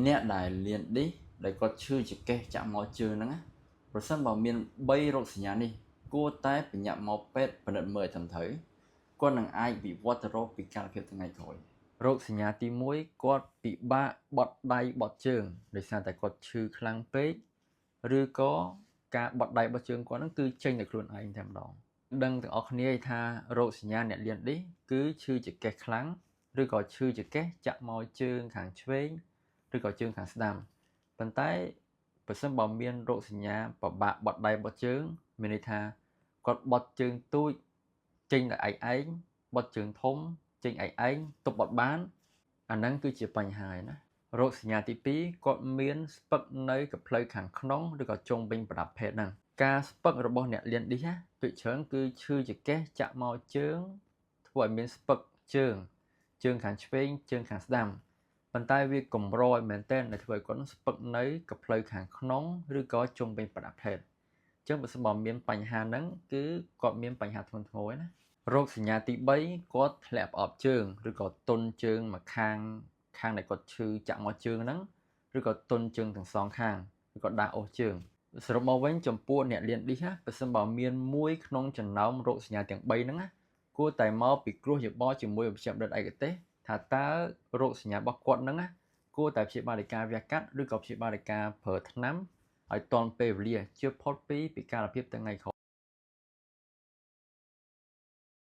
អ្នកដែលលៀនឌីសដែលគាត់ឈឺចង្កេះចាក់មកជើងហ្នឹងណាប្រសិនបើមាន3រោគសញ្ញានេះគួរតែប្រញាប់មកពេទ្យពិនិត្យមើលឲ្យត្រឹមត្រូវគាត់នឹងអាចវិវត្តទៅរកពិការភាពថ្ងៃក្រោយរោគសញ្ញាទី1គាត់ពិបាកបត់ដៃបត់ជើងដោយសារតែគាត់ឈឺខ្លាំងពេកឬក៏ការបត់ដៃបត់ជើងគាត់ហ្នឹងគឺចេញតែខ្លួនឯងតែម្ដងដឹងទាំងអស់គ្នាថារោគសញ្ញាអ្នកលៀនឌីសគឺឈឺចង្កេះខ្លាំងឬក៏ឈឺចង្កេះចាក់មកជើងខាងឆ្វេងឬក៏ជើងខាងស្ដាំប៉ុន្តែបើសិនបើមានរោគសញ្ញាពិបាកបត់ដៃបត់ជើងមានន័យថាគាត់បត់ជើងទូចចេញតែឯងឯងបត់ជើងធំចេញឯងឯងទប់បត់បានអាហ្នឹងគឺជាបញ្ហាឯណារោគសញ្ញាទី2គាត់មានស្ពឹកនៅកផ្លូវខាងក្នុងឬក៏ជុំវិញប្រដាប់ភេទហ្នឹងការស្ពឹករបស់អ្នកលៀនឌីសណាភាគច្រើនគឺឈឺចង្កេះចាក់មកជើងធ្វើឲ្យមានស្ពឹកជើងជើងខាងឆ្វេងជើងខាងស្ដាំប៉ុន្តែវាកម្រឲ្យមែនទែនដែលធ្វើឲ្យគាត់ស្ពឹកនៅកផ្លូវខាងក្នុងឬក៏ជុំវិញប្រដាប់ភេទអញ្ចឹងបើសិនបើមានបញ្ហាហ្នឹងគឺគាត់មានបញ្ហាធ្ងន់ធ្ងរណារោគសញ្ញាទី3គាត់ធ្លាក់ប្រអប់ជើងឬក៏ទន់ជើងមកខាងខាងដែលគាត់ឈឺចាក់មកជើងហ្នឹងឬក៏ទន់ជើងទាំងសងខាងឬក៏ដាក់អូសជើងសរុបមកវិញចំពោះអ្នកលៀនឌីសណាបើសិនបើមានមួយក្នុងចំណោមរោគសញ្ញាទាំង3ហ្នឹងណាគួរតែមកពិគ្រោះយោបល់ជាមួយវេជ្ជបណ្ឌិតឯកទេសថាតើរោគសញ្ញារបស់គាត់ហ្នឹងណាគួរតែព្យាបាលដោយការវះកាត់ឬក៏ព្យាបាលដោយការប្រើថ្នាំឲ្យទាន់ពេលវេលាជៀសផុតពីពិការភាពទៅថ្ងៃក្រោយ។